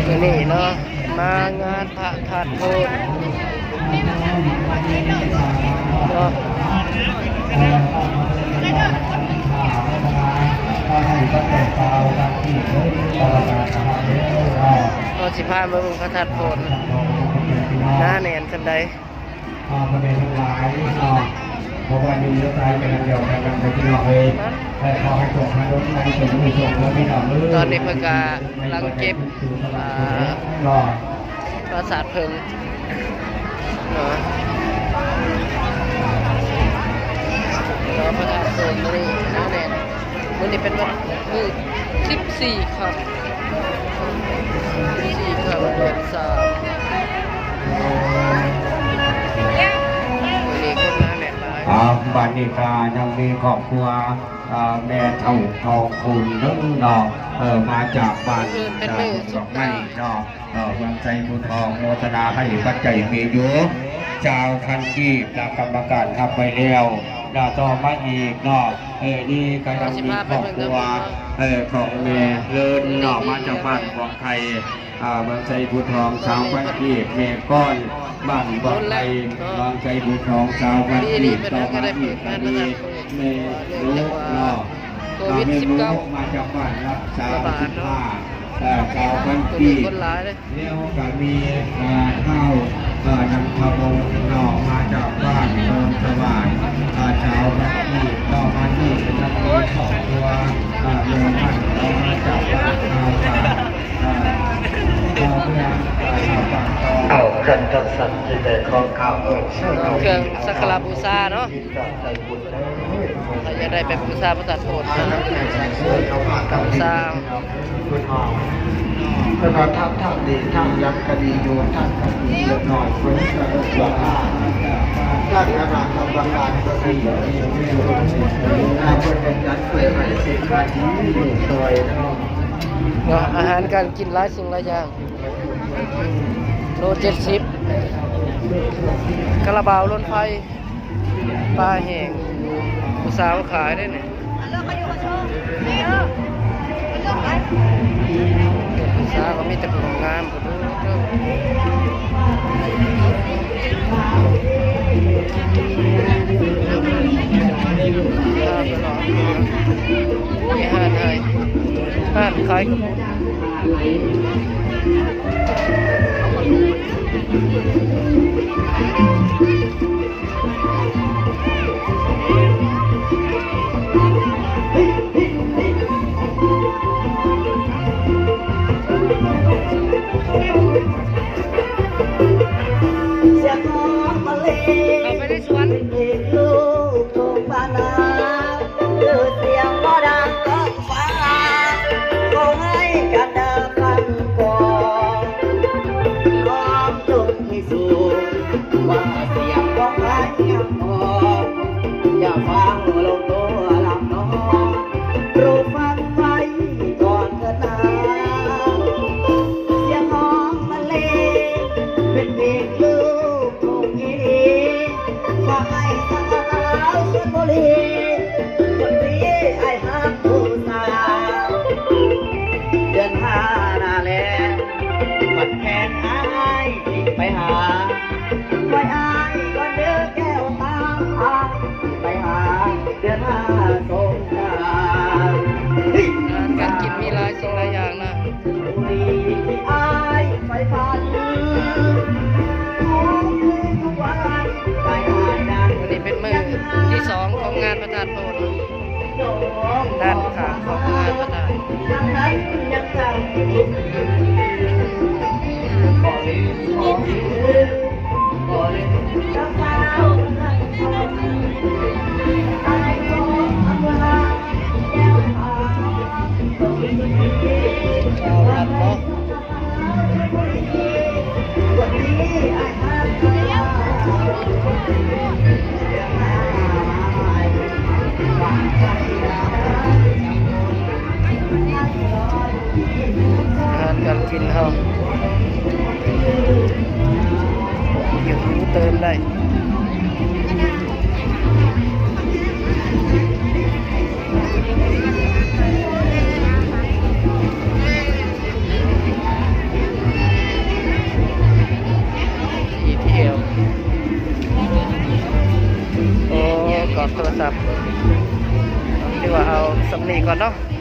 ມື້ນີ້ເນາະ ມາງານພະທາດໂພນເນາະ ເຮົາຊິພາມາເບິ່ງພະທາດໂພນ ໜາແໜ້ນສ່ຳໃດ. ອ່າ ພໍ່ແມ່ທັງຫຼາຍເນາະ ບໍ່ວ່າຢູ່ເຫຼືອໃສກໍນຳດຽວກັນນຳ ພີ່ນ້ອງເອີຍ ຂໍໃຫ້ໂຊກໃຫ້ດົນໃຫ້ໂຊກໃຫ້ໂຊກເດີ ພີ່ນ້ອງເອີຍ. ຕອນນີ້ເພິ່ນກະກຳລັງເກັບ ອ່າ ເນາະ ປາສາດເຜິ້ງເນາະ ແລ້ວພະທາດເຜິ້ງມື້ນີ້ໜາແໜ້ນ. ມື້ນີ້ເປັນວັນ ມື້ສິບສີ່ຄ່ຳ ສິບສີ່ຄ່ຳເດືອນສາມ ມື້ນີ້ຄົນໜາແໜ້ນຫຼາຍ. ອ່າ ບາດນີ້ກະຍັງມີຄອບຄົວ ອ່າ ແມ່ເຖົ້າທອງຄູນໜຶ່ງເນາະ ເອີ ມາຈາກບ້ານ ເອີ ດອກໄມ້ເນາະ ເອີ ເມືອງໄຊພູທອງ ໂມທະນາໃຫ້ປັດໄຈມີຢູ່ຊາວພັນກີບ ນະ ກຳມະການຮັບໄວ້ແລ້ວນະ. ຕໍ່ມາອີກເນາະ ເອີ ນີ້ກະຍັງມີຄອບຄົວ ເອີ ຂອງແມ່ເລີນເນາະ ມາຈາກບ້ານບວງໄຂ່ ເມືອງໄຊພູທອງ ຊາວພັນກີບ ແມ່ກ້ອນ ບ້ານບວງໄຂ່ ເມືອງໄຊພູທອງ ຊາວພັນກີບ. ຕໍ່ມາອີກກະມີແມ່ລູກເນາະ ໂຄວິດສິບເກົ້າ ມາຈາກບ້ານລັດ ສາມສິບຫ້າ ເອີ ຊາວພັນກີບ ແລ້ວກະມີ ເອີ ທ້າວ ເອີ ນັນທະວົງເນາະ ມາຈາກບ້ານໂນນສະຫວານ ເອີ ຊາວພັນກີບ. ຕໍ່ມານີ້ກະຍັງມີຄອບຄົວ ເອີ ແມ່ພັນເນາະ ມາຈາກບ້ານທ່າປາ ເອີ ເມືອງ ເອີ ທ່າປາ ເອົາ ຄັນຈັ່ງຊັ້ນ ຊິໄດ້ຂໍກ່າວເອີ້ນເຊີນ ເຄື່ອງສັກກາລະບູຊາເນາະ ເຮົາຢາກໄດ້ໄປບູຊາພະທາດໂພນ ບູຊາ ເພິ່ນວ່າທາງ ທາງນີ້ ທາງຫຍັງກະດີຢູ່ ທາງກະດີເລັກນ້ອຍ ເພິ່ນກະເອີ້ນວ່າ ທາງຄະນະກຳມະການກະດີ ເພິ່ນໄດ້ຈັດໄວ້ໃຫ້ເປັນການດີຢູ່ຊອຍເນາະ ເນາະ ອາຫານການກິນຫຼາຍສິ່ງຫຼາຍຢ່າງ ໂລເຈັດສິບ ຄາລາບາວ ລົດໄຟ ປາແຫ້ງ ຜູ້ສາວຂາຍເດ້ນີ້ ຜູ້ສາວກະມີແຕ່ຜູ້ງາມ ມີຮ້ານຂາຍ ຮ້ານຂາຍ ເຂົ້າໄປໃນສວນ ອາຫານການກິນມີຫຼາຍສິ່ງຫຼາຍຢ່າງນະ ມື້ນີ້ເປັນມື້ທີສອງຂອງງານພະທາດໂພນ ດ້ານຂ້າງຂອງງານພະທາດ. ອາຫານການກິນເຮົາ ຢູ່ເຕີມໄດ້. ເ ກອກໂທລະສັບ ຖືວ່າເອົາສ່ຳນີ້ກ່ອນເນາະ.